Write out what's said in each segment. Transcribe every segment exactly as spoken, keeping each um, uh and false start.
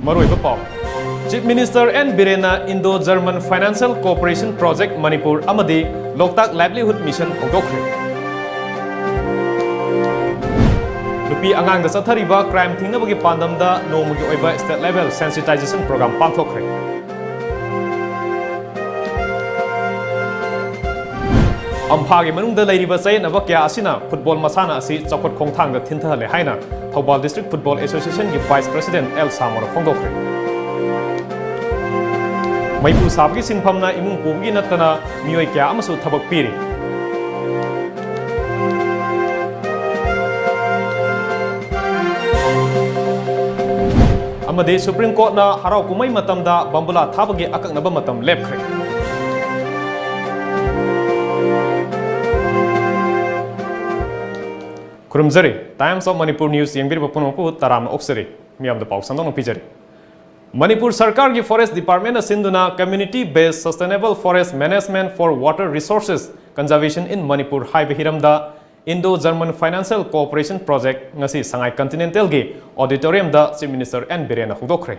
ꯃꯔꯨꯑꯣꯏꯕ ꯄꯥꯎ꯫ Chief Minister N ꯕꯤꯔꯦꯟꯅ Indo-German Financial Cooperation Project Manipur ꯑꯃꯗꯤ ꯂꯣꯛꯇꯥꯛ Livelihood Mission ꯍꯧꯗꯣꯛꯈ꯭ꯔꯦ꯫ ꯅꯨꯄꯤ ꯑꯉꯥꯡꯗ ꯆꯠꯊꯔꯤꯕ crime ꯊꯤꯡꯅꯕꯒꯤ ꯄꯥꯟꯗꯝꯗ ꯅꯣꯡꯃꯒꯤ ꯑꯣꯏꯕ state level sensitization program ꯄꯥꯡꯊꯣꯛꯈ꯭ꯔꯦ꯫ ꯑꯝꯐꯥꯒꯤ ꯃꯅꯨꯡꯗ ꯂꯩꯔꯤꯕ ꯆꯌꯦꯠꯅꯕ ꯀꯌꯥ ꯑꯁꯤꯅ football ꯃꯁꯥꯟꯅ ꯑꯁꯤ ꯆꯥꯎꯈꯠ ꯈꯣꯡꯊꯥꯡꯗ ꯊꯤꯟꯊꯍꯜꯂꯦ ꯍꯥꯏꯅ ꯊꯧꯕꯥꯜ District Football Association ꯒꯤ Vice President L ꯁꯥꯃꯣꯅ ꯐꯣꯡꯗꯣꯛꯈ꯭ꯔꯦ꯫ ꯃꯩꯐꯨ ꯁꯥꯕꯒꯤ ꯁꯤꯟꯐꯝꯅ ꯏꯃꯨꯡ ꯄꯨꯕꯒꯤ ꯅꯠꯇꯅ ꯃꯤꯑꯣꯏ ꯀꯌꯥ ꯑꯃꯁꯨ ꯊꯕꯛ ꯄꯤꯔꯤ꯫ ꯑꯃꯗꯤ Supreme Courtꯅ ꯍꯔꯥꯎ ꯀꯨꯝꯍꯩ ꯃꯇꯝꯗ ꯕꯝꯕꯨꯂꯥ ꯊꯥꯕꯒꯤ ꯑꯀꯛꯅꯕ ꯃꯇꯝ ꯂꯦꯞꯈ꯭ꯔꯦ꯫ ꯈꯨꯔꯨꯝꯖꯔꯤ꯫ Times of Manipur News ꯌꯦꯡꯕꯤꯔꯤꯕ ꯄꯨꯝꯅꯃꯛꯄꯨ ꯇꯔꯥꯝꯅ ꯑꯣꯛꯆꯔꯤ꯫ ꯃꯤꯌꯥꯝꯗ ꯄꯥꯎ ꯁꯟꯗꯣꯛꯅ ꯄꯤꯖꯔꯤ꯫ ꯃꯅꯤꯄꯨꯔ ꯁꯔꯀꯥꯔꯒꯤ Forest Departmentꯅ ꯁꯤꯟꯗꯨꯅ Community Based Sustainable Forest Management for Water Resources Conservation in Manipur ꯍꯥꯏꯕ ꯍꯤꯔꯝꯗ Indo-German Financial Cooperation Project ꯉꯁꯤ ꯁꯉꯥꯏ Continentalꯒꯤ auditoriumꯗ Chief Minister N ꯕꯤꯔꯦꯟꯅ ꯍꯧꯗꯣꯛꯈ꯭ꯔꯦ꯫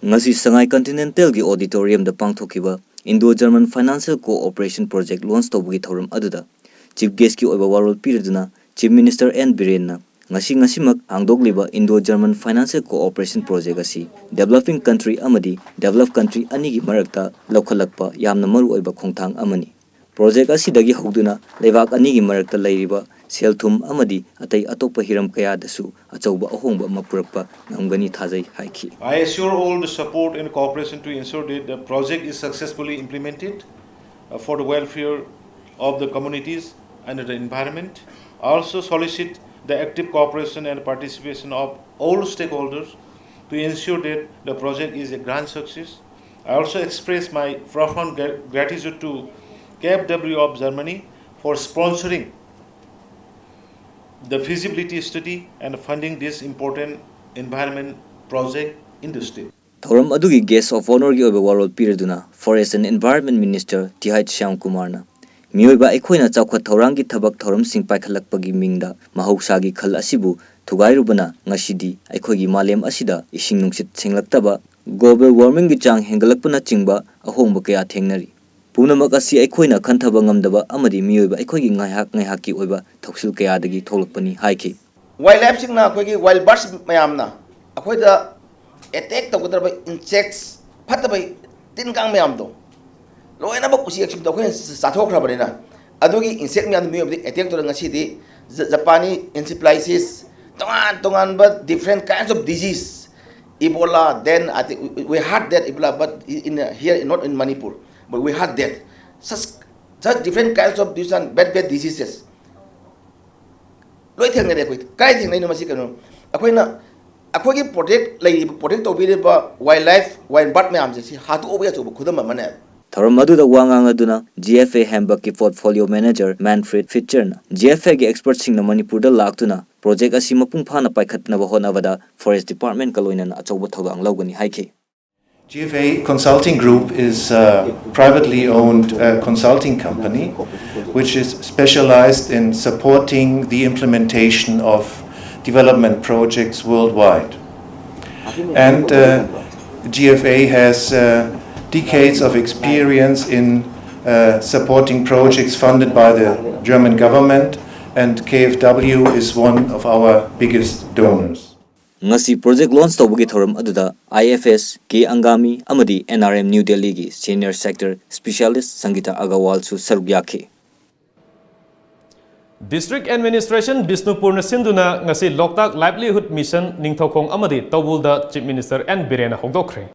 ꯉꯁꯤ ꯁꯉꯥꯏ Continentalꯒꯤ auditoriumꯗ ꯄꯥꯡꯊꯣꯛꯈꯤꯕ Indo-German Financial Cooperation Project launch ꯇꯧꯕꯒꯤ ꯊꯧꯔꯝ ꯑꯗꯨꯗ Chief Guestꯀꯤ ꯑꯣꯏꯕ ꯋꯥꯔꯣꯜ ꯄꯤꯔꯗꯨꯅ Chief Minister N ꯕꯤꯔꯦꯟꯅ ꯉꯁꯤ ꯉꯁꯤꯃꯛ ꯍꯥꯡꯗꯣꯛꯂꯤꯕ Indo-German Financial Cooperation Project ꯑꯁꯤ developing country ꯑꯃꯗꯤ developed country ꯑꯅꯤꯒꯤ ꯃꯔꯛꯇ ꯂꯧꯈꯠꯂꯛꯄ ꯌꯥꯝꯅ ꯃꯔꯨꯑꯣꯏꯕ ꯈꯣꯡꯊꯥꯡ ꯑꯃꯅꯤ꯫ Project ꯑꯁꯤꯗꯒꯤ ꯍꯧꯗꯨꯅ ꯂꯩꯕꯥꯛ ꯑꯅꯤꯒꯤ ꯃꯔꯛꯇ ꯂꯩꯔꯤꯕ ꯁꯦꯜ-ꯊꯨꯝ ꯑꯃꯗꯤ ꯑꯇꯩ ꯑꯇꯣꯞꯄ ꯍꯤꯔꯝ ꯀꯌꯥꯗꯁꯨ ꯑꯆꯧꯕ ꯑꯍꯣꯡꯕ ꯑꯃ ꯄꯨꯔꯛꯄ ꯉꯝꯒꯅꯤ ꯊꯥꯖꯩ ꯍꯥꯏꯈꯤ꯫ I assure all the support and cooperation to ensure that the project is successfully implemented, uh, for the welfare of the communities and the environment. I also solicit the active cooperation and participation of all stakeholders to ensure that the project is a grand success. I also express my profound gra-, gratitude to K F W of Germany for sponsoring the feasibility study and funding this important environment project in the state. ꯊꯧꯔꯝ ꯑꯗꯨꯒꯤ Guest of Honourꯒꯤ ꯑꯣꯏꯕ ꯋꯥꯔꯣꯜ ꯄꯤꯔꯗꯨꯅ Forest and Environment Minister ꯇꯤꯍꯥꯏꯠ ꯁ꯭ꯌꯥꯝꯀꯨꯃꯥꯔꯅ ꯃꯤꯑꯣꯏꯕ ꯑꯩꯈꯣꯏꯅ ꯆꯥꯎꯈꯠ ꯊꯧꯔꯥꯡꯒꯤ ꯊꯕꯛ ꯊꯧꯔꯝꯁꯤꯡ ꯄꯥꯏꯈꯠꯂꯛꯄꯒꯤ ꯃꯤꯡꯗ ꯃꯍꯧꯁꯥꯒꯤ ꯈꯜ ꯑꯁꯤꯕꯨ ꯊꯨꯒꯥꯏꯔꯨꯕꯅ ꯉꯁꯤꯗꯤ ꯑꯩꯈꯣꯏꯒꯤ ꯃꯥꯂꯦꯝ ꯑꯁꯤꯗ ꯏꯁꯤꯡ ꯅꯨꯡꯁꯤꯠ ꯁꯦꯡꯂꯛꯇꯕ, global warming ꯒꯤ ꯆꯥꯡ ꯍꯦꯟꯒꯠꯂꯛꯄꯅꯆꯤꯡꯕ ꯑꯍꯣꯡꯕ ꯀꯌꯥ ꯊꯦꯡꯅꯔꯤ꯫ ꯄꯨꯝꯅꯃꯛ ꯑꯁꯤ ꯑꯩꯈꯣꯏꯅ ꯈꯟꯊꯕ ꯉꯝꯗꯕ ꯑꯃꯗꯤ ꯃꯤꯑꯣꯏꯕ ꯑꯩꯈꯣꯏꯒꯤ ꯉꯥꯏꯍꯥꯛ ꯉꯥꯏꯍꯥꯛꯀꯤ ꯑꯣꯏꯕ ꯊꯧꯁꯤꯜ ꯀꯌꯥꯗꯒꯤ ꯊꯣꯛꯂꯛꯄꯅꯤ ꯍꯥꯏꯈꯤ꯫ Wildlife ꯁꯤꯡꯅ, ꯑꯩꯈꯣꯏꯒꯤ wild birds ꯃꯌꯥꯝꯅ ꯑꯩꯈꯣꯏꯗ attack ꯇꯧꯒꯗꯕ insects, ꯐꯠꯇꯕ ꯇꯤꯟ ꯀꯥꯡ ꯃꯌꯥꯝꯗꯣ ꯂꯣꯏꯅꯃꯛ ꯎꯆꯦꯛꯁꯤꯡꯗꯣ ꯑꯩꯈꯣꯏꯅ ꯆꯥꯊꯣꯛꯈ꯭ꯔꯕꯅꯤꯅ, ꯑꯗꯨꯒꯤ insect ꯃꯌꯥꯝꯗꯣ ꯃꯤꯑꯣꯏꯕꯗ attack ꯇꯧꯔꯒ ꯉꯁꯤꯗꯤ Japanese encephalitis, ꯇꯣꯉꯥꯟ ꯇꯣꯉꯥꯟꯕ different kinds of disease, Ebola, then I think we, we had that Ebola, but in, uh, here, not in Manipur, but we had that. Such, such different kinds of this and bad, bad diseases. ꯂꯣꯏ ꯊꯦꯡꯅꯔꯦ ꯑꯩꯈꯣꯏ꯫ ꯀꯥꯏ ꯊꯦꯡꯅꯩꯅꯣ ꯃꯁꯤ? ꯀꯩꯅꯣ, ꯑꯩꯈꯣꯏꯅ, ꯑꯩꯈꯣꯏꯒꯤ protect ꯂꯩꯔꯤꯕ, protect ꯇꯧꯕꯤꯔꯤꯕ wildlife, wild bird ꯃꯌꯥꯝꯁꯦ ꯁꯤ ꯍꯥꯠꯇꯣꯛꯑꯕꯒꯤ ꯑꯆꯧꯕ ꯈꯨꯗꯝ ꯑꯃꯅꯦ꯫ ꯊꯧꯔꯝ ꯑꯗꯨꯗ ꯋꯥ ꯉꯥꯡꯂꯗꯨꯅ G F A Hamburg ꯀꯤ portfolio manager Manfred Fischer ꯅ G F A ꯒꯤ expert ꯁꯤꯡꯅ ꯃꯅꯤꯄꯨꯔꯗ ꯂꯥꯛꯇꯨꯅ project ꯑꯁꯤ ꯃꯄꯨꯡ ꯐꯥꯅ ꯄꯥꯏꯈꯠꯅꯕ ꯍꯣꯠꯅꯕꯗ forest department ꯀ ꯂꯣꯏꯅꯅ ꯑꯆꯧꯕ ꯊꯧꯗꯥꯡ ꯂꯧꯒꯅꯤ ꯍꯥꯏꯈꯤ꯫ G F A Consulting Group is a privately owned uh, consulting company which is specialized in supporting the implementation of development projects worldwide. And uh, G F A has uh, decades of experience in uh, supporting projects funded by the German government, and K F W is one of our biggest donors. ꯉꯁꯤ project launch ꯇꯧꯕꯒꯤ ꯊꯧꯔꯝ ꯑꯗꯨꯗ I F S K Angami ꯑꯃꯗꯤ N R M New Delhi ꯒꯤ senior sector specialist Sangeeta Agarwal ꯁꯨ ꯁꯔꯨꯛ ꯌꯥꯈꯤ꯫ District Administration ꯕꯤꯁꯅꯨꯄꯨꯔꯅ ꯁꯤꯟꯗꯨꯅ ꯉꯁꯤ ꯂꯣꯛꯇꯥꯛ Livelihood Mission ꯅꯤꯡꯊꯧꯈꯣꯡ ꯑꯃꯗꯤ ꯇꯧꯕꯨꯜꯗ Chief Minister N ꯕꯤꯔꯦꯟꯅ ꯍꯧꯗꯣꯛꯈ꯭ꯔꯦ꯫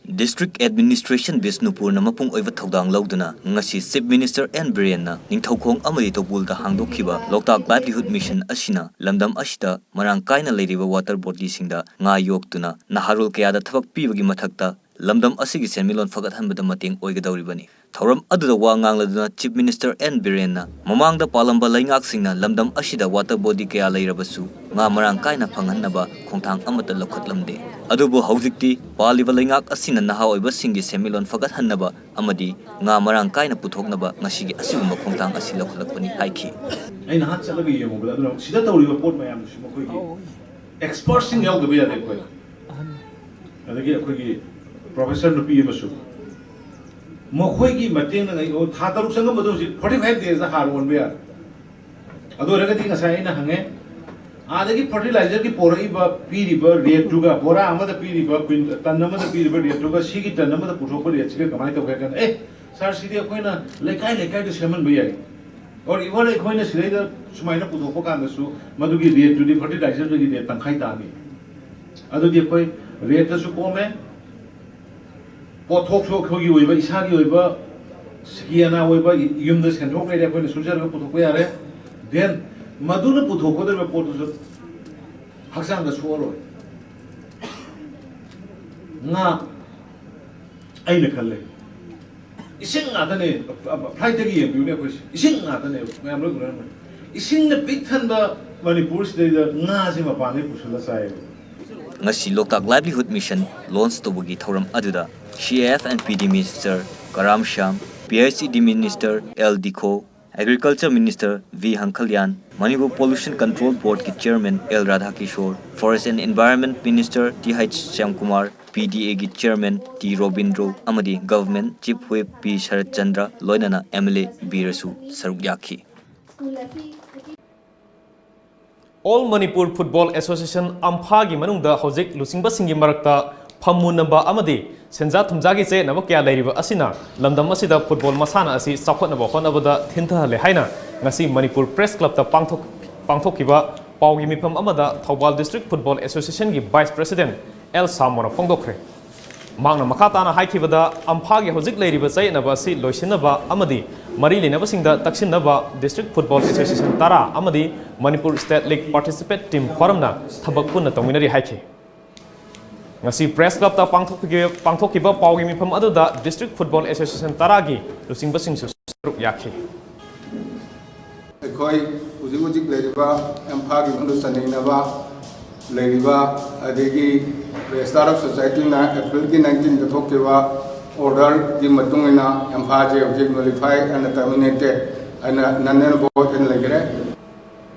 District Administration ꯕꯤꯁꯅꯨꯄꯨꯔꯅ ꯃꯄꯨꯡ ꯑꯣꯏꯕ ꯊꯧꯗꯥꯡ ꯂꯧꯗꯨꯅ ꯉꯁꯤ Chief Minister N ꯕꯤꯔꯦꯟꯅ ꯅꯤꯡꯊꯧꯈꯣꯡ ꯑꯃꯗꯤ ꯇꯧꯕꯨꯜꯗ ꯍꯥꯡꯗꯣꯛꯈꯤꯕ ꯂꯣꯛꯇꯥꯛ Livelihood Mission ꯑꯁꯤꯅ ꯂꯝꯗꯝ ꯑꯁꯤꯗ ꯃꯔꯥꯡ ꯀꯥꯏꯅ ꯂꯩꯔꯤꯕ water body ꯁꯤꯡꯗ ꯉꯥ ꯌꯣꯛꯇꯨꯅ ꯅꯍꯥꯔꯣꯜ ꯀꯌꯥꯗ ꯊꯕꯛ ꯄꯤꯕꯒꯤ ꯃꯊꯛꯇ ꯂꯝꯗꯝ ꯑꯁꯤꯒꯤ ꯁꯦꯟꯃꯤꯠꯂꯣꯟ ꯐꯒꯠꯍꯟꯕꯗ ꯃꯇꯦꯡ ꯑꯣꯏꯒꯗꯧꯔꯤꯕꯅꯤ꯫ ꯊꯧꯔꯝ ꯑꯗꯨꯗ ꯋꯥ ꯉꯥꯡꯂꯗꯨꯅ Chief Minister ꯑꯦꯟ ꯕꯤꯔꯦꯟꯅ ꯃꯃꯥꯡꯗ ꯄꯥꯜꯂꯝꯕ ꯂꯩꯉꯥꯛꯁꯤꯡꯅ ꯂꯝꯗꯝ ꯑꯁꯤꯗ water body ꯀꯌꯥ ꯂꯩꯔꯕꯁꯨ ꯉꯥ ꯃꯔꯥꯡ ꯀꯥꯏꯅ ꯐꯪꯍꯟꯅꯕ ꯈꯣꯡꯊꯥꯡ ꯑꯃꯠꯇ ꯂꯧꯈꯠꯂꯝꯗꯦ꯫ ꯑꯗꯨꯕꯨ ꯍꯧꯖꯤꯛꯇꯤ ꯄꯥꯜꯂꯤꯕ ꯂꯩꯉꯥꯛ ꯑꯁꯤꯅ ꯅꯍꯥ ꯑꯣꯏꯕꯁꯤꯡꯒꯤ ꯁꯦꯟꯃꯤꯠꯂꯣꯟ ꯐꯒꯠꯍꯟꯅꯕ ꯑꯃꯗꯤ ꯉꯥ ꯃꯔꯥꯡ ꯀꯥꯏꯅ ꯄꯨꯊꯣꯛꯅꯕ ꯉꯁꯤꯒꯤ ꯑꯁꯤꯒꯨꯝꯕ ꯈꯣꯡꯊꯥꯡ ꯑꯁꯤ ꯂꯧꯈꯠꯂꯛꯄꯅꯤ ꯍꯥꯏꯈꯤ꯫ ꯑꯩ ꯅꯍꯥꯟ ꯆꯠꯂꯒ ꯌꯦꯡꯉꯨꯕꯗ ꯑꯗꯨꯅ ꯁꯤꯗ ꯇꯧꯔꯤꯕ ꯄꯣꯠ ꯃꯌꯥꯝꯗꯨꯁꯨ ꯃꯈꯣꯏꯒꯤ expertꯁꯤꯡ ꯌꯥꯎꯗꯕ ꯌꯥꯗꯦ ꯑꯩꯈꯣꯏ꯫ ꯑꯗꯒꯤ ꯑꯩꯈꯣꯏꯒꯤ professor ꯅꯨꯄꯤ ꯑꯃꯁꯨ ꯃꯈꯣꯏꯒꯤ ꯃꯇꯦꯡꯅ ꯉꯩ-, ꯑꯣ, ꯊꯥ ꯇꯔꯨꯛ ꯆꯪꯉꯝꯕꯗꯣ ꯍꯧꯖꯤꯛ forty five daysꯇ ꯍꯥꯔ ꯑꯣꯟꯕ ꯌꯥꯔꯦ꯫ ꯑꯗꯨ ꯑꯣꯏꯔꯒꯗꯤ ꯉꯁꯥꯏ ꯑꯩꯅ ꯍꯪꯉꯦ, ꯑꯥꯗꯒꯤ fertilizerꯒꯤ ꯄꯣꯔꯛꯏꯕ, ꯄꯤꯔꯤꯕ rateꯇꯨꯒ, ꯕꯣꯔꯥ ꯑꯃꯗ ꯄꯤꯔꯤꯕ, ꯀ꯭ꯋꯤꯟ-, ꯇꯟ ꯑꯃꯗ ꯄꯤꯔꯤꯕ rateꯇꯨꯒ ꯁꯤꯒꯤ ꯇꯟ ꯑꯃꯗ ꯄꯨꯊꯣꯛꯄ rateꯁꯤꯒ ꯀꯃꯥꯏꯅ ꯇꯧꯒꯦ ꯍꯥꯏ ꯀꯥꯟꯗ, "ꯑꯦ, sir, ꯁꯤꯗꯤ ꯑꯩꯈꯣꯏꯅ ꯂꯩꯀꯥꯏ ꯂꯩꯀꯥꯏꯗ ꯁꯦꯝꯍꯟꯕ ꯌꯥꯏ꯫ Or even ꯑꯩꯈꯣꯏꯅ ꯁꯤꯗꯩꯗ ꯁꯨꯃꯥꯏꯅ ꯄꯨꯊꯣꯛꯄ ꯀꯥꯟꯗꯁꯨ ꯃꯗꯨꯒꯤ rateꯇꯨꯗꯤ fertilizerꯗꯨꯒꯤ rate ꯇꯪꯈꯥꯏ ꯇꯥꯅꯤ꯫ ꯑꯗꯨꯗꯤ ꯑꯩꯈꯣꯏ rateꯇꯁꯨ ꯀꯣꯝꯃꯦ, ꯄꯣꯠꯊꯣꯛꯁꯨ ꯑꯩꯈꯣꯏꯒꯤ ꯑꯣꯏꯕ, ꯏꯁꯥꯒꯤ ꯑꯣꯏꯕ, ꯁꯤꯀꯤ ꯑꯅꯥ ꯑꯣꯏꯕ, ꯌꯨꯝꯗ ꯁꯦꯟꯊꯣꯛ ꯂꯩꯔꯦ, ꯑꯩꯈꯣꯏꯅ ꯁꯨꯖꯔꯒ ꯄꯨꯊꯣꯛꯄ ꯌꯥꯔꯦ꯫ Then ꯃꯗꯨꯅ ꯄꯨꯊꯣꯛꯀꯗꯧꯔꯤꯕ ꯄꯣꯠꯇꯨꯁꯨ ꯍꯛꯆꯥꯡꯗ ꯁꯣꯛꯑꯔꯣꯏ꯫ ꯉꯥ ꯑꯩꯅ ꯈꯜꯂꯦ, ꯏꯁꯤꯡ ꯉꯥꯛꯇꯅꯦ, flightꯇꯒꯤ ꯌꯦꯡꯕꯤꯌꯨꯅꯦ ꯑꯩꯈꯣꯏꯁꯦ, ꯏꯁꯤꯡ ꯉꯥꯛꯇꯅꯦ, ꯃꯌꯥꯝ ꯂꯣꯏ ꯎꯅꯔꯝꯒꯅꯤ꯫ ꯏꯁꯤꯡꯅ ꯄꯤꯛ ꯊꯟꯕ ꯃꯅꯤꯄꯨꯔꯁꯤꯗꯩꯗ ꯉꯥꯁꯦ ꯃꯄꯥꯟꯗꯒꯤ ꯄꯨꯁꯜꯂ ꯆꯥꯏꯌꯦꯕ꯫ ꯉꯁꯤ Loktak Livelihood Mission launch ꯇꯧꯕꯒꯤ ꯊꯧꯔꯝ ꯑꯗꯨꯗ C A F and P D Minister Karam Shyam, P H E D Minister L Dikho, Agriculture Minister V ꯍꯪꯈꯜꯌꯥꯟ, Manipur Pollution Control Boardꯀꯤ Chairman L ꯔꯥꯙꯥꯀꯤꯁꯣꯔ, Forest and Environment Minister Th Shyamkumar, P D Aꯒꯤ Chairman T Robindro ꯑꯃꯗꯤ Government Chief Whip P ꯁꯔꯠ ꯆꯟꯗ꯭ꯔ ꯂꯣꯏꯅꯅ M L A ꯕꯤꯔꯁꯨ ꯁꯔꯨꯛ ꯌꯥꯈꯤ꯫ All Manipur Football Association, ꯑꯝꯐꯥꯒꯤ ꯃꯅꯨꯡꯗ ꯍꯧꯖꯤꯛ ꯂꯨꯆꯤꯡꯕꯁꯤꯡꯒꯤ ꯃꯔꯛꯇ ꯐꯝꯃꯨꯟꯅꯕ ꯑꯃꯗꯤ ꯁꯦꯟꯖꯥ ꯊꯨꯝꯖꯥꯒꯤ ꯆꯌꯦꯠꯅꯕ ꯀꯌꯥ ꯂꯩꯔꯤꯕ ꯑꯁꯤꯅ ꯂꯝꯗꯝ ꯑꯁꯤꯗ ꯐꯨꯠꯕꯣꯜ ꯃꯁꯥꯟꯅ ꯑꯁꯤ ꯆꯥꯎꯈꯠꯅꯕ ꯍꯣꯠꯅꯕꯗ ꯊꯤꯟꯊꯍꯜꯂꯦ ꯍꯥꯏꯅ ꯉꯁꯤ ꯃꯅꯤꯄꯨꯔ ꯄ꯭ꯔꯦꯁ ꯀ꯭ꯂꯕꯇ ꯄꯥꯡꯊꯣꯛ-, ꯄꯥꯡꯊꯣꯛꯈꯤꯕ ꯄꯥꯎꯒꯤ ꯃꯤꯐꯝ ꯑꯃꯗ ꯊꯧꯕꯥꯜ ꯗꯤꯁꯇ꯭ꯔꯤꯛ ꯐꯨꯠꯕꯣꯜ ꯑꯦꯁꯣꯁꯤꯌꯦꯁꯟꯒꯤ ꯚꯥꯏꯁ ꯄ꯭ꯔꯦꯁꯤꯗꯦꯟꯠ ꯑꯦꯜ ꯁꯥꯃꯣꯅ ꯐꯣꯡꯗꯣꯛꯈ꯭ꯔꯦ꯫ ꯃꯍꯥꯛꯅ ꯃꯈꯥ ꯇꯥꯅ ꯍꯥꯏꯈꯤꯕꯗ, ꯑꯝꯐꯥꯒꯤ ꯍꯧꯖꯤꯛ ꯂꯩꯔꯤꯕ ꯆꯌꯦꯠꯅꯕ ꯑꯁꯤ ꯂꯣꯏꯁꯤꯟꯅꯕ ꯑꯃꯗꯤ ꯃꯔꯤ ꯂꯩꯅꯕꯁꯤꯡꯗ ꯇꯛꯁꯤꯟꯅꯕ ꯗꯤꯁꯇ꯭ꯔꯤꯛ ꯐꯨꯠꯕꯣꯜ ꯑꯦꯁꯣꯁꯤꯌꯦꯁꯟ ꯇꯔꯥ ꯑꯃꯗꯤ Manipur state league participate team ꯐꯣꯔꯝꯅ ꯊꯕꯛ ꯄꯨꯟꯅ ꯇꯧꯃꯤꯟꯅꯔꯤ ꯍꯥꯏꯈꯤ꯫ ꯉꯁꯤ ꯄ꯭ꯔꯦꯁ ꯀ꯭ꯂꯕꯇ ꯄꯥꯡꯊꯣꯛꯈꯤꯕ ꯄꯥꯡꯊꯣꯛꯈꯤꯕ ꯄꯥꯎꯒꯤ ꯃꯤꯐꯝ ꯑꯗꯨꯗ ꯗꯤꯁꯇ꯭ꯔꯤꯛ ꯐꯨꯠꯕꯣꯜ ꯑꯦꯁꯣꯁꯤꯌꯦꯁꯟ ꯇꯔꯥꯒꯤ ꯂꯨꯆꯤꯡꯕꯁꯤꯡꯁꯨ ꯁꯔꯨꯛ ꯌꯥꯈꯤ꯫ ꯑꯩꯈꯣꯏ ꯍꯧꯖꯤꯛ ꯍꯧꯖꯤꯛ ꯂꯩꯔꯤꯕ ꯏꯝꯐꯥꯜꯒꯤ ꯃꯅꯨꯡꯗ ꯆꯟꯅꯅꯕ ꯂꯩꯔꯤꯕ, ꯑꯗꯒꯤ ꯔꯦꯖꯤꯁꯇꯥꯔ ꯑꯣꯐ ꯁꯣꯁꯥꯏꯇꯤꯅ ꯑꯦꯄ꯭ꯔꯤꯜꯒꯤ ꯅꯥꯏꯟꯇꯤꯟꯗ ꯊꯣꯛꯈꯤꯕ ꯑꯣꯔꯗꯔꯒꯤ ꯃꯇꯨꯡ ꯏꯟꯅ ꯏꯝꯐꯥꯜꯁꯦ ꯍꯧꯖꯤꯛ nullify and terminated ꯍꯥꯏꯅ, null and void ꯍꯥꯏꯅ ꯂꯩꯈ꯭ꯔꯦ꯫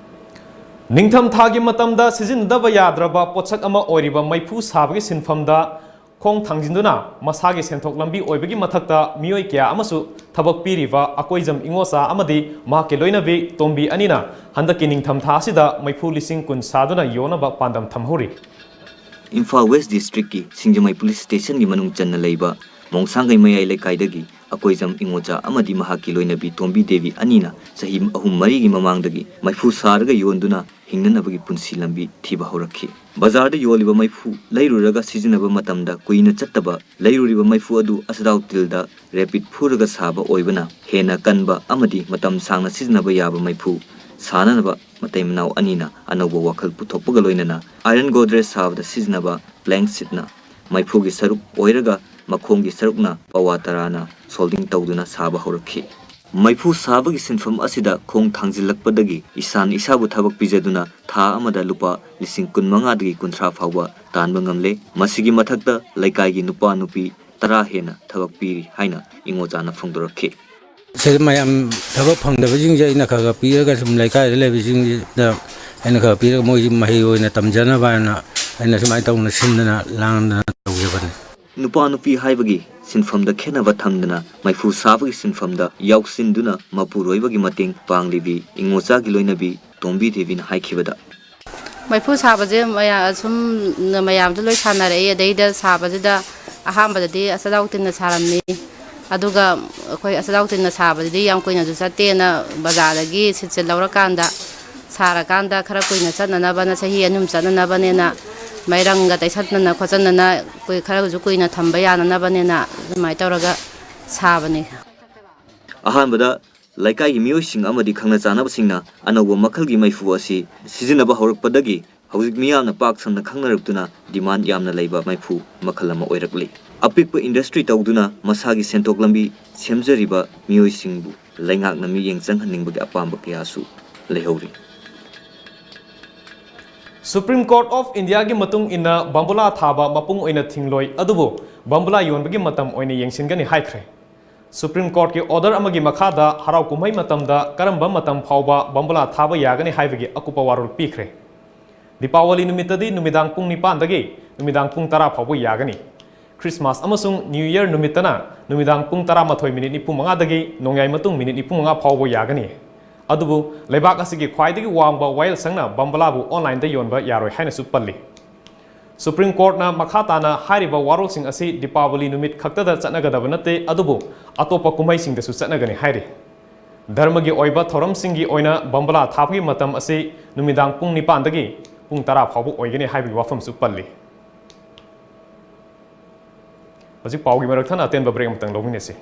ꯅꯤꯡꯊꯝ ꯊꯥꯒꯤ ꯃꯇꯝꯗ ꯁꯤꯖꯤꯟꯅꯗꯕ ꯌꯥꯗ꯭ꯔꯕ ꯄꯣꯠꯁꯛ ꯑꯃ ꯑꯣꯏꯔꯤꯕ ꯃꯩꯐꯨ ꯁꯥꯕꯒꯤ ꯁꯤꯟꯐꯝꯗ ꯈꯣꯡ ꯊꯥꯡꯖꯤꯟꯗꯨꯅ ꯃꯁꯥꯒꯤ ꯁꯦꯟꯊꯣꯛ ꯂꯝꯕꯤ ꯑꯣꯏꯕꯒꯤ ꯃꯊꯛꯇ ꯃꯤꯑꯣꯏ ꯀꯌꯥ ꯑꯃꯁꯨ ꯊꯕꯛ ꯄꯤꯔꯤꯕ ꯑꯀꯣꯏꯖꯝ ꯏꯉꯣꯆꯥ ꯑꯃꯗꯤ ꯃꯍꯥꯛꯀꯤ ꯂꯣꯏꯅꯕꯤ ꯇꯣꯝꯕꯤ ꯑꯅꯤꯅ ꯍꯟꯗꯛꯀꯤ ꯅꯤꯡꯊꯝ ꯊꯥ ꯑꯁꯤꯗ ꯃꯩꯐꯨ ꯂꯤꯁꯤꯡ ꯀꯨꯟ ꯁꯥꯗꯨꯅ ꯌꯣꯟꯅꯕ ꯄꯥꯟꯗꯝ ꯊꯝꯍꯧꯔꯤ꯫ ꯏꯝꯐꯥꯜ ꯋꯦꯁ ꯗꯤꯁꯇ꯭ꯔꯤꯛꯀꯤ ꯁꯤꯡꯖꯃꯩ ꯄꯨꯂꯤꯁ ꯁ꯭ꯇꯦꯁꯟꯒꯤ ꯃꯅꯨꯡ ꯆꯟꯅ ꯂꯩꯕ ꯃꯣꯡꯁꯥꯡꯒꯩ ꯃꯌꯥꯏ ꯂꯩꯀꯥꯏꯗꯒꯤ ꯑꯀꯣꯏꯖꯝ ꯏꯉꯣꯆꯥ ꯑꯃꯗꯤ ꯃꯍꯥꯛꯀꯤ ꯂꯣꯏꯅꯕꯤ ꯇꯣꯝꯕꯤ ꯗꯦꯕꯤ ꯑꯅꯤꯅ ꯆꯍꯤ ꯑꯍꯨꯝ ꯃꯔꯤꯒꯤ ꯃꯃꯥꯡꯗꯒꯤ ꯃꯩꯐꯨ ꯁꯥꯔꯒ ꯌꯣꯟꯗꯨꯅ ꯍꯤꯡꯅꯅꯕꯒꯤ ꯄꯨꯟꯁꯤ ꯂꯝꯕꯤ ꯊꯤꯕ ꯍꯧꯔꯛꯈꯤ꯫ ꯕꯖꯥꯔꯗ ꯌꯣꯜꯂꯤꯕ ꯃꯩꯐꯨ ꯂꯩꯔꯨꯔꯒ ꯁꯤꯖꯤꯟꯅꯕ ꯃꯇꯝꯗ ꯀꯨꯏꯅ ꯆꯠꯇꯕ, ꯂꯩꯔꯨꯔꯤꯕ ꯃꯩꯐꯨ ꯑꯗꯨ ꯑꯁꯤꯗꯥꯎ ꯇꯤꯜꯗ ꯔꯦꯄꯤꯠ ꯐꯨꯔꯒ ꯁꯥꯕ ꯑꯣꯏꯕꯅ ꯍꯦꯟꯅ ꯀꯟꯕ ꯑꯃꯗꯤ ꯃꯇꯝ ꯁꯥꯡꯅ ꯁꯤꯖꯤꯟꯅꯕ ꯌꯥꯕ ꯃꯩꯐꯨ ꯁꯥꯅꯅꯕ ꯃꯇꯩ ꯃꯅꯥꯎ ꯑꯅꯤꯅ ꯑꯅꯧꯕ ꯋꯥꯈꯜ ꯄꯨꯊꯣꯛꯄꯒ ꯂꯣꯏꯅꯅ ꯑꯥꯏꯔꯟ ꯒꯣꯗ꯭ꯔꯦꯖ ꯁꯥꯕꯗ ꯁꯤꯖꯤꯟꯅꯕ ꯄ꯭ꯂꯦꯡ ꯁꯤꯠꯅ ꯃꯩꯐꯨꯒꯤ ꯁꯔꯨꯛ ꯑꯣꯏꯔꯒ ꯃꯈꯣꯡꯒꯤ ꯁꯔꯨꯛꯅ ꯄꯋꯥ ꯇꯔꯥꯅ ꯁꯣꯜꯗꯤꯡ ꯇꯧꯗꯨꯅ ꯁꯥꯕ ꯍꯧꯔꯛꯈꯤ꯫ ꯃꯩꯐꯨ ꯁꯥꯕꯒꯤ ꯁꯤꯟꯐꯝ ꯑꯁꯤꯗ ꯈꯣꯡ ꯊꯥꯡꯖꯤꯜꯂꯛꯄꯗꯒꯤ ꯏꯁꯥꯅ ꯏꯁꯥꯕꯨ ꯊꯕꯛ ꯄꯤꯖꯗꯨꯅ ꯊꯥ ꯑꯃꯗ ꯂꯨꯄꯥ ꯂꯤꯁꯤꯡ ꯀꯨꯟꯃꯉꯥꯗꯒꯤ ꯀꯨꯟꯊ꯭ꯔꯥ ꯐꯥꯎꯕ ꯇꯥꯟꯕ ꯉꯝꯂꯦ꯫ ꯃꯁꯤꯒꯤ ꯃꯊꯛꯇ ꯂꯩꯀꯥꯏꯒꯤ ꯅꯨꯄꯥ ꯅꯨꯄꯤ ꯇꯔꯥ ꯍꯦꯟꯅ ꯊꯕꯛ ꯄꯤꯔꯤ ꯍꯥꯏꯅ ꯏꯉꯣꯆꯥꯅ ꯐꯣꯡꯗꯣꯔꯛꯈꯤ꯫ ꯁꯤꯗ ꯃꯌꯥꯝ ꯊꯕꯛ ꯐꯪꯗꯕꯁꯤꯡꯁꯦ ꯑꯩꯅ ꯈꯔ ꯈꯔ ꯄꯤꯔꯒ, ꯁꯨꯝ ꯂꯩꯀꯥꯏꯗ ꯂꯩꯕꯁꯤꯡꯁꯤꯗ ꯑꯩꯅ ꯈꯔ ꯄꯤꯔꯒ, ꯃꯣꯏꯁꯤ ꯃꯍꯩ ꯑꯣꯏꯅ ꯇꯝꯖꯅꯕ ꯍꯥꯏꯅ ꯑꯩꯅ ꯁꯨꯃꯥꯏꯅ ꯇꯧꯅ ꯁꯤꯟꯗꯅ ꯂꯥꯡꯗꯅ ꯇꯧꯖꯕꯅꯤ꯫ ꯅꯨꯄꯥ ꯅꯨꯄꯤ ꯍꯥꯏꯕꯒꯤ ꯁꯤꯟꯐꯝꯗ ꯈꯦꯠꯅꯕ ꯊꯝꯗꯅ ꯃꯩꯐꯨ ꯁꯥꯕꯒꯤ ꯁꯤꯟꯐꯝꯗ ꯌꯥꯎꯁꯤꯟꯗꯨꯅ ꯃꯄꯨꯔꯣꯏꯕꯒꯤ ꯃꯇꯦꯡ ꯄꯥꯡꯂꯤꯕꯤ ꯏꯉꯣꯆꯥꯒꯤ ꯂꯣꯏꯅꯕꯤ ꯇꯣꯝꯕꯤ ꯗꯦꯕꯤꯅ ꯍꯥꯏꯈꯤꯕꯗ, ꯃꯩꯐꯨ ꯁꯥꯕꯁꯦ ꯃꯌꯥ-, ꯁꯨꯝ ꯃꯌꯥꯝꯁꯨ ꯂꯣꯏ ꯁꯥꯟꯅꯔꯛꯏ꯫ ꯑꯗꯩꯗ ꯁꯥꯕꯁꯤꯗ ꯑꯍꯥꯟꯕꯗꯗꯤ ꯑꯆꯗꯥꯎ ꯇꯤꯟꯅ ꯁꯥꯔꯝꯃꯤ꯫ ꯑꯗꯨꯒ ꯑꯩꯈꯣꯏ ꯑꯆꯗꯥꯎ ꯇꯤꯟꯅ ꯁꯥꯕꯗꯨꯗꯤ ꯌꯥꯝ ꯀꯨꯏꯅꯁꯨ ꯆꯠꯇꯦꯅ, ꯕꯖꯥꯔꯗꯒꯤ ꯁꯤꯠꯁꯦ ꯂꯧꯔꯀꯥꯟꯗ, ꯁꯥꯔꯀꯥꯟꯗ ꯈꯔ ꯀꯨꯏꯅ ꯆꯠꯅꯅꯕꯅ, ꯆꯍꯤ ꯑꯅꯤ ꯑꯍꯨꯝ ꯆꯠꯅꯅꯕꯅꯦꯅ, ꯃꯩꯔꯪꯒ ꯇꯩꯁꯟꯗꯅ ꯈꯣꯠꯆꯟꯗꯅ, ꯀꯨꯏ-, ꯈꯔꯁꯨ ꯀꯨꯏꯅ ꯊꯝꯕ ꯌꯥꯅꯅꯕꯅꯦꯅ ꯑꯗꯨꯃꯥꯏꯅ ꯇꯧꯔꯒ ꯁꯥꯕꯅꯤ꯫ ꯑꯍꯥꯟꯕꯗ ꯂꯩꯀꯥꯏꯒꯤ ꯃꯤꯑꯣꯏꯁꯤꯡ ꯑꯃꯗꯤ ꯈꯪꯅ ꯆꯥꯟꯅꯕꯁꯤꯡꯅ ꯑꯅꯧꯕ ꯃꯈꯜꯒꯤ ꯃꯩꯐꯨ ꯑꯁꯤ ꯁꯤꯖꯤꯟꯅꯕ ꯍꯧꯔꯛꯄꯗꯒꯤ ꯍꯧꯖꯤꯛ ꯃꯤꯌꯥꯝꯅ ꯄꯥꯛ ꯁꯟꯅ ꯈꯪꯅꯔꯛꯇꯨꯅ demand ꯌꯥꯝꯅ ꯂꯩꯕ ꯃꯩꯐꯨ ꯃꯈꯜ ꯑꯃ ꯑꯣꯏꯔꯛꯂꯤ꯫ ꯑꯄꯤꯛꯄ industry ꯇꯧꯗꯨꯅ ꯃꯁꯥꯒꯤ ꯁꯦꯟꯊꯣꯛ ꯂꯝꯕꯤ ꯁꯦꯝꯖꯔꯤꯕ ꯃꯤꯑꯣꯏꯁꯤꯡꯕꯨ ꯂꯩꯉꯥꯛꯅ ꯃꯤꯠꯌꯦꯡ ꯆꯪꯍꯟꯅꯤꯡꯕꯒꯤ ꯑꯄꯥꯝꯕ ꯀꯌꯥꯁꯨ ꯂꯩꯍꯧꯔꯤ꯫ Supreme Court of Indiaꯒꯤ ꯃꯇꯨꯡ ꯏꯟꯅ ꯕꯝꯕꯨꯂꯥ ꯊꯥꯕ ꯃꯄꯨꯡ ꯑꯣꯏꯅ ꯊꯤꯡꯂꯣꯏ, ꯑꯗꯨꯕꯨ ꯕꯝꯕꯨꯂꯥ ꯌꯣꯟꯕꯒꯤ ꯃꯇꯝ ꯑꯣꯏꯅ ꯌꯦꯡꯁꯤꯟꯒꯅꯤ ꯍꯥꯏꯈ꯭ꯔꯦ꯫ Supreme Courtꯀꯤ order ꯑꯃꯒꯤ ꯃꯈꯥꯗ ꯍꯔꯥꯎ ꯀꯨꯝꯍꯩ ꯃꯇꯝꯗ ꯀꯔꯝꯕ ꯃꯇꯝ ꯐꯥꯎꯕ ꯕꯝꯕꯨꯂꯥ ꯊꯥꯕ ꯌꯥꯒꯅꯤ ꯍꯥꯏꯕꯒꯤ ꯑꯀꯨꯞꯄ ꯋꯥꯔꯣꯜ ꯄꯤꯈ꯭ꯔꯦ꯫ ꯗꯤꯄꯥꯋꯂꯤ ꯅꯨꯃꯤꯠꯇꯗꯤ ꯅꯨꯃꯤꯗꯥꯡ ꯄꯨꯡ ꯅꯤꯄꯥꯟꯗꯒꯤ ꯅꯨꯃꯤꯗꯥꯡ ꯄꯨꯡ ꯇꯔꯥ ꯐꯥꯎꯕ ꯌꯥꯒꯅꯤ꯫ Christmas ꯑꯃꯁꯨꯡ New Year ꯅꯨꯃꯤꯠꯇꯅ ꯅꯨꯃꯤꯗꯥꯡ ꯄꯨꯡ ꯇꯔꯥꯃꯥꯊꯣꯏ minute ꯅꯤꯐꯨ ꯃꯉꯥꯗꯒꯤ ꯅꯣꯡꯌꯥꯏ ꯃꯇꯨꯡ minute ꯅꯤꯐꯨ ꯃꯉꯥ ꯐꯥꯎꯕ ꯌꯥꯒꯅꯤ꯫ ꯑꯗꯨꯕꯨ ꯂꯩꯕꯥꯛ ꯑꯁꯤꯒꯤ ꯈ꯭ꯋꯥꯏꯗꯒꯤ ꯋꯥꯡꯕ ꯋꯥꯌꯦꯜꯁꯪꯅ ꯕꯝꯕꯂꯥꯕꯨ online ꯗ ꯌꯣꯟꯕ ꯌꯥꯔꯣꯏ ꯍꯥꯏꯅꯁꯨ ꯄꯜꯂꯤ꯫ Supreme Courtꯅ ꯃꯈꯥ ꯇꯥꯅ ꯍꯥꯏꯔꯤꯕ ꯋꯥꯔꯣꯜꯁꯤꯡ ꯑꯁꯤ ꯗꯤꯄꯥꯋꯂꯤ ꯅꯨꯃꯤꯠ ꯈꯛꯇꯗ ꯆꯠꯅꯒꯗꯕ ꯅꯠꯇꯦ, ꯑꯗꯨꯕꯨ ꯑꯇꯣꯞꯄ ꯀꯨꯝꯍꯩꯁꯤꯡꯗꯁꯨ ꯆꯠꯅꯒꯅꯤ ꯍꯥꯏꯔꯤ꯫ ꯙꯔꯃꯒꯤ ꯑꯣꯏꯕ ꯊꯧꯔꯝꯁꯤꯡꯒꯤ ꯑꯣꯏꯅ ꯕꯝꯕꯂꯥ ꯊꯥꯕꯒꯤ ꯃꯇꯝ ꯑꯁꯤ ꯅꯨꯃꯤꯗꯥꯡ ꯄꯨꯡ ꯅꯤꯄꯥꯟꯗꯒꯤ ꯄꯨꯡ ꯇꯔꯥ ꯐꯥꯎꯕ ꯑꯣꯏꯒꯅꯤ ꯍꯥꯏꯕꯒꯤ ꯋꯥꯐꯝꯁꯨ ꯄꯜꯂꯤ꯫ ꯍꯧꯖꯤꯛ ꯄꯥꯎꯒꯤ ꯃꯔꯛ ꯊꯠꯅ ꯑꯇꯦꯟꯕ break ꯑꯃꯇꯪ ꯂꯧꯃꯤꯟꯅꯁꯤ꯫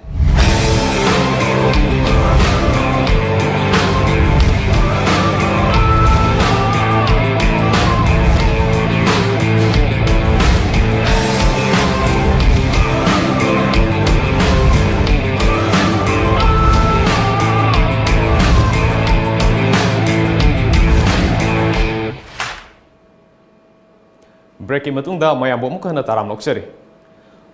Break ꯀꯤ ꯃꯇꯨꯡꯗ ꯃꯌꯥꯝꯕꯨ ꯑꯃꯨꯛ ꯍꯟꯅ ꯇꯔꯥꯝꯅ ꯑꯣꯛꯆꯔꯤ꯫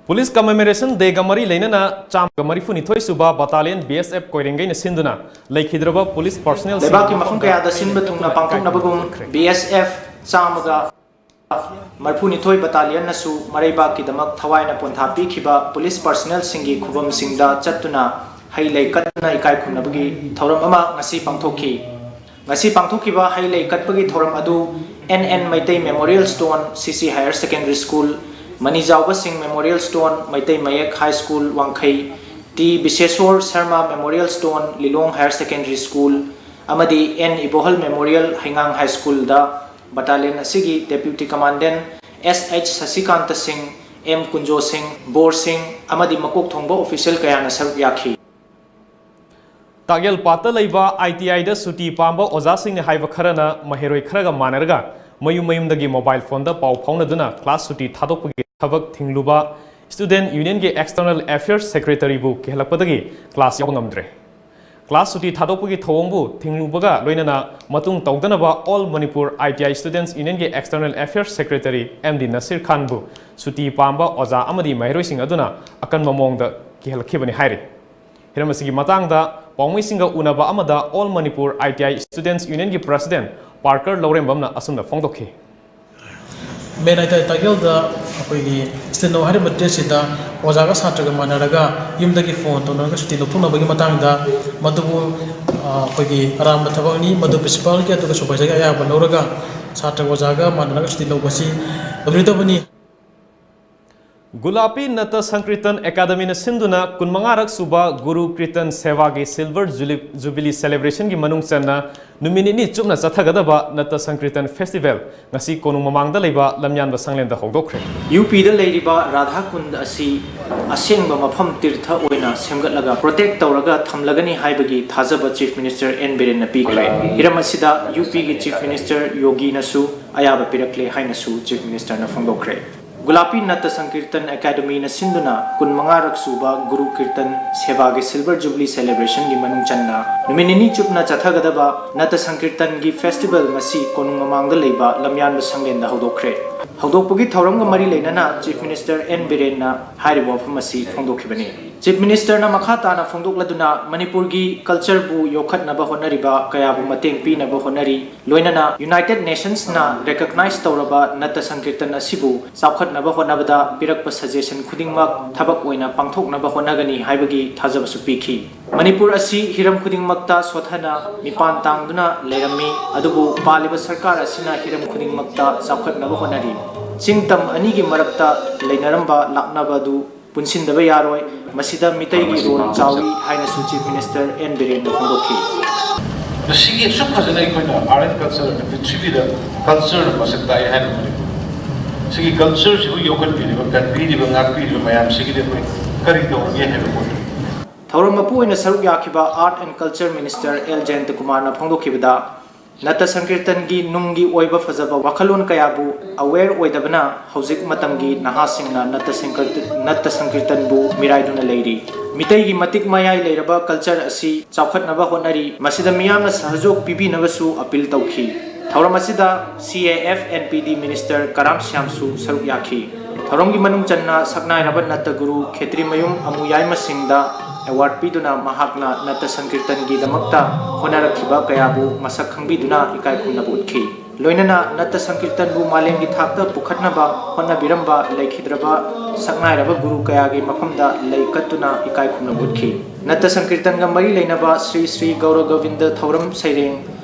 Police Commemoration Day ꯒ ꯃꯔꯤ ꯂꯩꯅꯅ ꯆꯥꯝꯃꯒ ꯃꯔꯤꯐꯨ ꯅꯤꯊꯣꯏ ꯁꯨꯕ Battalion B S F ꯀꯣꯏꯔꯦꯡꯒꯩꯅ ꯁꯤꯟꯗꯨꯅ ꯂꯩꯈꯤꯗ꯭ꯔꯕ police personnel ꯁꯤꯡꯒꯤ ꯂꯩꯕꯥꯛꯀꯤ ꯃꯐꯝ ꯃꯐꯝꯗ ꯀꯌꯥꯗ ꯍꯩ ꯂꯩ ꯁꯤꯟꯕ ꯀꯠꯇꯨꯅ ꯊꯨꯡꯅ ꯏꯀꯥꯏ ꯄꯥꯡꯊꯣꯛꯅꯕꯒꯨꯝ ꯈꯨꯝꯅꯕ ꯎꯠꯈ꯭ꯔꯦ꯫ B S F ꯆꯥꯝꯃꯒ ꯃꯔꯤꯐꯨ ꯅꯤꯊꯣꯏ Battalion ꯅꯁꯨ ꯃꯔꯩꯕꯥꯛꯀꯤꯗꯃꯛ ꯊꯋꯥꯏꯅ ꯄꯣꯟꯊꯥ ꯄꯤꯈꯤꯕ police personnel ꯁꯤꯡꯒꯤ ꯈꯨꯕꯝꯁꯤꯡꯗ ꯆꯠꯇꯨꯅ ꯍꯩ ꯂꯩ ꯀꯠꯇꯨꯅ ꯏꯀꯥꯏ ꯈꯨꯝꯅꯕꯒꯤ ꯊꯧꯔꯝ ꯑꯃ ꯉꯁꯤ ꯄꯥꯡꯊꯣꯛꯈꯤ꯫ ꯉꯁꯤ ꯄꯥꯡꯊꯣꯛꯈꯤꯕ ꯍꯩ ꯂꯩ ꯀꯠꯄꯒꯤ ꯊꯧꯔꯝ ꯑꯗꯨ N N Maitei Memorial Stone, C C Higher Secondary School, ꯃꯅꯤꯖꯥꯎꯕ ꯁꯤꯡ Memorial Stone, ꯃꯩꯇꯩ ꯃꯌꯦꯛ High School, ꯋꯥꯡꯈꯩ, T ꯕꯤꯁꯦꯁꯣꯔ ꯁꯔꯃ Memorial Stone, ꯂꯤꯂꯣꯡ Higher Secondary School, ꯑꯃꯗꯤ N ꯏꯕꯣꯍꯜ Memorial, ꯍꯩꯉꯥꯡ High School ꯗ battalion ꯑꯁꯤꯒꯤ Deputy Commandant S H ꯁꯁꯤꯀꯥꯟꯇ ꯁꯤꯡ, M ꯀꯨꯟꯖꯣ ꯁꯤꯡ, ꯕꯣꯔ ꯁꯤꯡ ꯑꯃꯗꯤ ꯃꯀꯣꯛ ꯊꯣꯡꯕ official ꯀꯌꯥꯅ ꯁꯔꯨꯛ ꯌꯥꯈꯤ꯫ ꯇꯥꯛꯌꯦꯜ ꯄꯥꯠꯇ ꯂꯩꯕ I T I ꯗ ꯁꯨꯇꯤ ꯄꯥꯝꯕ ꯑꯣꯖꯥꯁꯤꯡꯅ ꯍꯥꯏꯕ ꯈꯔꯅ ꯃꯍꯩꯔꯣꯏ ꯈꯔꯒ ꯃꯥꯟꯅꯔꯒ ꯃꯌꯨꯝ ꯃꯌꯨꯝꯗꯒꯤ ꯃꯣꯕꯥꯏꯜ ꯐꯣꯟꯗ ꯄꯥꯎ ꯐꯥꯎꯅꯗꯨꯅ ꯀ꯭ꯂꯥꯁ ꯁꯨꯇꯤ ꯊꯥꯗꯣꯛꯄꯒꯤ ꯊꯕꯛ ꯊꯤꯡꯂꯨꯕ ꯁ꯭ꯇꯨꯗꯦꯟꯠ ꯌꯨꯅꯤꯌꯟꯒꯤ ꯑꯦꯛꯁꯇꯔꯅꯦꯜ ꯑꯦꯐꯤꯌꯔꯁ ꯁꯦꯀ꯭ꯔꯦꯇꯔꯤꯕꯨ ꯀꯤꯍꯜꯂꯛꯄꯗꯒꯤ ꯀ꯭ꯂꯥꯁ ꯌꯥꯎꯕ ꯉꯝꯗ꯭ꯔꯦ꯫ ꯀ꯭ꯂꯥꯁ ꯁꯨꯇꯤ ꯊꯥꯗꯣꯛꯄꯒꯤ ꯊꯧꯑꯣꯡꯕꯨ ꯊꯤꯡꯂꯨꯕꯒ ꯂꯣꯏꯅꯅ ꯃꯇꯨꯡ ꯇꯧꯗꯅꯕ all Manipur I T I students ꯌꯨꯅꯤꯌꯟꯒꯤ external affairs secretary M D Nasir ꯈꯥꯟꯕꯨ ꯁꯨꯇꯤ ꯄꯥꯝꯕ ꯑꯣꯖꯥ ꯑꯃꯗꯤ ꯃꯍꯩꯔꯣꯏꯁꯤꯡ ꯑꯗꯨꯅ ꯑꯀꯟꯕ ꯃꯑꯣꯡꯗ ꯀꯤꯍꯜꯂꯛꯈꯤꯕꯅꯤ ꯍꯥꯏꯔꯤ꯫ ꯍꯤꯔꯝ ꯑꯁꯤꯒꯤ ꯃꯇꯥꯡꯗ ꯄꯥꯎꯃꯤꯁꯤꯡꯒ ꯎꯅꯕ ꯑꯃꯗ all Manipur I T I students ꯌꯨꯅꯤꯌꯟꯒꯤ president Parker ꯂꯧꯔꯦꯝꯕꯝꯅ ꯑꯁꯨꯝꯅ ꯐꯣꯡꯗꯣꯛꯈꯤ꯫ ꯃꯦꯟ ꯑꯥꯏ ꯇꯤ ꯑꯥꯏ ꯇꯥꯛꯌꯦꯜꯗ ꯑꯩꯈꯣꯏꯒꯤ ꯁ꯭ꯇꯦꯅꯣ ꯍꯥꯏꯔꯤꯕ ꯗ꯭ꯔꯦꯁꯁꯤꯗ ꯑꯣꯖꯥꯒ ꯁꯥꯇ꯭ꯔꯒ ꯃꯥꯟꯅꯔꯒ ꯌꯨꯝꯗꯒꯤ ꯐꯣꯟ ꯇꯧꯅꯔꯒ ꯁꯨꯇꯤ ꯂꯧꯊꯣꯛꯅꯕꯒꯤ ꯃꯇꯥꯡꯗ ꯃꯗꯨꯕꯨ ꯑ, ꯑꯩꯈꯣꯏꯒꯤ ꯑꯔꯥꯟꯕ ꯊꯕꯛꯅꯤ꯫ ꯃꯗꯨ ꯄ꯭ꯔꯤꯟꯁꯤꯄꯥꯜꯒꯤ ꯑꯗꯨꯒ ꯁꯨꯄꯔꯚꯥꯏꯖꯔꯒꯤ ꯑꯌꯥꯕ ꯂꯧꯔꯒ ꯁꯥꯇ꯭ꯔꯒ ꯑꯣꯖꯥꯒ ꯃꯥꯟꯅꯔꯒ ꯁꯨꯇꯤ ꯂꯧꯕꯁꯤ ꯑꯣꯏꯔꯣꯏꯗꯕꯅꯤ꯫ ꯒꯨꯂꯥꯄꯤ ꯅꯠꯇ ꯁꯪꯀ꯭ꯔꯤꯇꯟ ꯑꯦꯀꯥꯗꯃꯤꯅ ꯁꯤꯟꯗꯨꯅ ꯀꯨꯟꯃꯉꯥꯔꯛ ꯁꯨꯕ ꯒꯨꯔꯨ ꯀꯤꯔꯇꯟ ꯁꯦꯋꯥꯒꯤ ꯁꯤꯜꯚꯔ ꯖꯨꯂꯤ-, ꯖꯨꯕꯤꯂꯤ ꯁꯦꯂꯦꯕ꯭ꯔꯦꯁꯟꯒꯤ ꯃꯅꯨꯡ ꯆꯟꯅ ꯅꯨꯃꯤꯠ ꯅꯤꯅꯤ ꯆꯨꯞꯅ ꯆꯠꯊꯒꯗꯕ ꯅꯠꯇ ꯁꯪꯀ꯭ꯔꯤꯇꯟ ꯐꯦꯁꯇꯤꯚꯦꯜ ꯉꯁꯤ ꯀꯣꯅꯨꯡ ꯃꯃꯥꯡꯗ ꯂꯩꯕ ꯂꯝꯌꯥꯟꯕ ꯁꯪꯂꯦꯟꯗ ꯍꯧꯗꯣꯛꯈ꯭ꯔꯦ꯫ ꯌꯨ ꯄꯤꯗ ꯂꯩꯔꯤꯕ ꯔꯥꯙꯥ ꯀꯨꯟꯗ ꯑꯁꯤ ꯑꯁꯦꯡꯕ ꯃꯐꯝ ꯇꯤꯔꯊ ꯑꯣꯏꯅ ꯁꯦꯝꯒꯠꯂꯒ ꯄ꯭ꯔꯣꯇꯦꯛ ꯇꯧꯔꯒ ꯊꯝꯂꯒꯅꯤ ꯍꯥꯏꯕꯒꯤ ꯊꯥꯖꯕ ꯆꯤꯐ ꯃꯤꯅꯤꯁꯇꯔ ꯑꯦꯟ ꯕꯤꯔꯦꯟꯅ ꯄꯤꯈ꯭ꯔꯦ꯫ ꯍꯤꯔꯝ ꯑꯁꯤꯗ ꯌꯨ ꯄꯤꯒꯤ ꯆꯤꯐ ꯃꯤꯅꯤꯁꯇꯔ ꯌꯣꯒꯤꯅꯁꯨ ꯑꯌꯥꯕ ꯄꯤꯔꯛꯂꯦ ꯍꯥꯏꯅꯁꯨ ꯆꯤꯐ ꯃꯤꯅꯤꯁꯇꯔꯅ ꯐꯣꯡꯗꯣꯛꯈ꯭ꯔꯦ꯫ ꯒꯨꯂꯥꯄꯤ ꯅꯠꯇ ꯁꯪꯀꯤꯔꯇꯟ ꯑꯦꯀꯥꯗꯃꯤꯅ ꯁꯤꯟꯗꯨꯅ ꯀꯨꯟꯃꯉꯥꯔꯛ ꯁꯨꯕ ꯒꯨꯔꯨ ꯀꯤꯔꯇꯟ ꯁꯦꯕꯥꯒꯤ ꯁꯤꯜꯚꯔ ꯖꯨꯕꯤꯂꯤ ꯁꯦꯂꯦꯕ꯭ꯔꯦꯁꯟꯒꯤ ꯃꯅꯨꯡ ꯆꯟꯅ ꯅꯨꯃꯤꯠ ꯅꯤꯅꯤ ꯆꯨꯞꯅ ꯆꯠꯊꯒꯗꯕ ꯅꯠꯇ ꯁꯪꯀꯤꯔꯇꯟꯒꯤ ꯐꯦꯁꯇꯤꯚꯦꯜ ꯉꯁꯤ ꯀꯣꯅꯨꯡ ꯃꯃꯥꯡꯗ ꯂꯩꯕ ꯂꯝꯌꯥꯟꯕ ꯁꯪꯂꯦꯟꯗ ꯍꯧꯗꯣꯛꯈ꯭ꯔꯦ꯫ ꯍꯧꯗꯣꯛꯄꯒꯤ ꯊꯧꯔꯝꯒ ꯃꯔꯤ ꯂꯩꯅꯅ ꯆꯤꯐ ꯃꯤꯅꯤꯁꯇꯔ ꯑꯦꯟ ꯕꯤꯔꯦꯟꯅ ꯍꯥꯏꯔꯤꯕ ꯋꯥꯐꯝ ꯑꯁꯤ ꯐꯣꯡꯗꯣꯛꯈꯤꯕꯅꯤ꯫ ꯆꯤꯐ ꯃꯤꯅꯤꯁꯇꯔꯅ ꯃꯈꯥ ꯇꯥꯅ ꯐꯣꯡꯗꯣꯛꯂꯗꯨꯅ ꯃꯅꯤꯄꯨꯔꯒꯤ ꯀꯜꯆꯔꯕꯨ ꯌꯣꯛꯈꯠꯅꯕ ꯍꯣꯠꯅꯔꯤꯕ ꯀꯌꯥꯕꯨ ꯃꯇꯦꯡ ꯄꯤꯅꯕ ꯍꯣꯠꯅꯔꯤ, ꯂꯣꯏꯅꯅ ꯌꯨꯅꯥꯏꯇꯦꯗ ꯅꯦꯁꯟꯁꯅ ꯔꯦꯀꯒꯅꯥꯏꯖ ꯇꯧꯔꯕ ꯅꯠꯇ ꯁꯪꯀꯤꯔꯇꯟ ꯑꯁꯤꯕꯨ ꯆꯥꯎꯈꯠꯅꯕ ꯍꯣꯠꯅꯕꯗ ꯄꯤꯔꯛꯄ ꯁꯖꯦꯁꯟ ꯈꯨꯗꯤꯡꯃꯛ ꯊꯕꯛ ꯑꯣꯏꯅ ꯄꯥꯡꯊꯣꯛꯅꯕ ꯍꯣꯠꯅꯒꯅꯤ ꯍꯥꯏꯕꯒꯤ ꯊꯥꯖꯕꯁꯨ ꯄꯤꯈꯤ꯫ ꯃꯅꯤꯄꯨꯔ ꯑꯁꯤ ꯍꯤꯔꯝ ꯈꯨꯗꯤꯡꯃꯛꯇ ꯁꯣꯠꯊꯅ ꯃꯤꯄꯥꯟ ꯇꯥꯡꯗꯨꯅ ꯂꯩꯔꯝꯃꯤ, ꯑꯗꯨꯕꯨ ꯄꯥꯜꯂꯤꯕ ꯁꯔꯀꯥꯔ ꯑꯁꯤꯅ ꯍꯤꯔꯝ ꯈꯨꯗꯤꯡꯃꯛꯇ ꯆꯥꯎꯈꯠꯅꯕ ꯍꯣꯠꯅꯔꯤ꯫ ꯆꯤꯡ ꯇꯝ ꯑꯅꯤꯒꯤ ꯃꯔꯛꯇ ꯂꯩꯅꯔꯝꯕ ꯂꯥꯛꯅꯕ ꯑꯗꯨ ꯄꯨꯟꯁꯤꯟꯗꯕ ꯌꯥꯔꯣꯏ, ꯃꯁꯤꯗ ꯃꯤꯇꯩꯒꯤ ꯔꯣꯜ ꯆꯥꯎꯏ ꯍꯥꯏꯅꯁꯨ ꯆꯤꯐ ꯃꯤꯅꯤꯁꯇꯔ ꯑꯦꯟ ꯕꯤꯔꯦꯟꯅ ꯐꯣꯡꯗꯣꯛꯈꯤ꯫ ꯃꯁꯤꯒꯤ ꯑꯁꯨꯛ ꯐꯖꯅ ꯑꯩꯈꯣꯏꯅ ꯑꯥꯔꯠ ꯑꯦꯟ ꯀꯜꯆꯔ ꯄ꯭ꯔꯤꯊꯤꯕꯤꯗ ꯀꯜꯆꯔꯅ ꯃꯁꯛ ꯇꯥꯛꯑꯦ ꯍꯥꯏꯅ ꯃꯅꯤꯄꯨꯔ ꯁꯤꯒꯤ ꯀꯜꯆꯔꯁꯤꯕꯨ ꯌꯣꯛꯍꯟꯕꯤꯔꯤꯕ, ꯀꯟꯕꯤꯔꯤꯕ, ꯉꯥꯛꯄꯤꯔꯤꯕ ꯃꯌꯥꯝꯁꯤꯒꯤꯗꯤ ꯑꯩꯈꯣꯏ ꯀꯔꯤ ꯇꯧꯔꯒꯦ ꯍꯥꯏꯕ ꯄꯣꯠꯇꯨ꯫ ꯊꯧꯔꯝ ꯃꯄꯨ ꯑꯣꯏꯅ ꯁꯔꯨꯛ ꯌꯥꯈꯤꯕ art and culture minister L ꯖꯌꯟꯇꯀꯨꯃꯥꯔꯅ ꯐꯣꯡꯗꯣꯛꯈꯤꯕꯗ, ꯅꯠꯇ ꯁꯪꯀꯤꯔꯇꯟꯒꯤ ꯅꯨꯡꯒꯤ ꯑꯣꯏꯕ ꯐꯖꯕ ꯋꯥꯈꯜꯂꯣꯟ ꯀꯌꯥꯕꯨ aware ꯑꯣꯏꯗꯕꯅ ꯍꯧꯖꯤꯛ ꯃꯇꯝꯒꯤ ꯅꯍꯥꯁꯤꯡꯅ ꯅꯠꯇ ꯁꯪꯀꯤꯔꯇ-, ꯅꯠꯇ ꯁꯪꯀꯤꯔꯇꯟꯕꯨ ꯃꯤꯔꯥꯏꯗꯨꯅ ꯂꯩꯔꯤ꯫ ꯃꯤꯇꯩꯒꯤ ꯃꯇꯤꯛ ꯃꯌꯥꯏ ꯂꯩꯔꯕ culture ꯑꯁꯤ ꯆꯥꯎꯈꯠꯅꯕ ꯍꯣꯠꯅꯔꯤ꯫ ꯃꯁꯤꯗ ꯃꯤꯌꯥꯝꯅ ꯁꯍꯖꯣꯒ ꯄꯤꯕꯤꯅꯕꯁꯨ appeal ꯇꯧꯈꯤ꯫ ꯊꯧꯔꯝ ꯑꯁꯤꯗ C A F and P D minister ꯀꯔꯥꯝ ꯁ꯭ꯌꯥꯝꯁꯨ ꯁꯔꯨꯛ ꯌꯥꯈꯤ꯫ ꯊꯧꯔꯝꯒꯤ ꯃꯅꯨꯡ ꯆꯟꯅ ꯁꯛꯅꯥꯏꯔꯕ ꯅꯠꯇ ꯒꯨꯔꯨ ꯈꯦꯇ꯭ꯔꯤꯃꯌꯨꯝ ꯑꯃꯨꯌꯥꯏꯃ ꯁꯤꯡꯗ award ꯄꯤꯗꯨꯅ ꯃꯍꯥꯛꯅ ꯅꯠꯇ ꯁꯪꯀꯤꯔꯇꯟꯒꯤꯗꯃꯛꯇ ꯍꯣꯠꯅꯔꯛꯈꯤꯕ ꯀꯌꯥꯕꯨ ꯃꯁꯛ ꯈꯪꯕꯤꯗꯨꯅ ꯏꯀꯥꯏ ꯈꯨꯝꯅꯕ ꯎꯠꯈꯤ꯫ ꯂꯣꯏꯅꯅ ꯅꯠꯇ ꯁꯪꯀꯤꯔꯇꯟꯕꯨ ꯃꯥꯂꯦꯝꯒꯤ ꯊꯥꯛꯇ ꯄꯨꯈꯠꯅꯕ ꯍꯣꯠꯅꯕꯤꯔꯝꯕ ꯂꯩꯈꯤꯗ꯭ꯔꯕ ꯁꯛꯅꯥꯏꯔꯕ ꯒꯨꯔꯨ ꯀꯌꯥꯒꯤ ꯃꯐꯝꯗ ꯂꯩ ꯀꯠꯇꯨꯅ ꯏꯀꯥꯏ ꯈꯨꯝꯅꯕ ꯎꯠꯈꯤ꯫ ꯅꯠꯇ ꯁꯪꯀꯤꯔꯇꯟꯒ ꯃꯔꯤ ꯂꯩꯅꯕ ꯁ꯭ꯔꯤ ꯁ꯭ꯔꯤ ꯒꯧꯔ ꯒꯣꯕꯤꯟꯗ ꯊꯧꯔꯝ ꯁꯩꯔꯦꯡ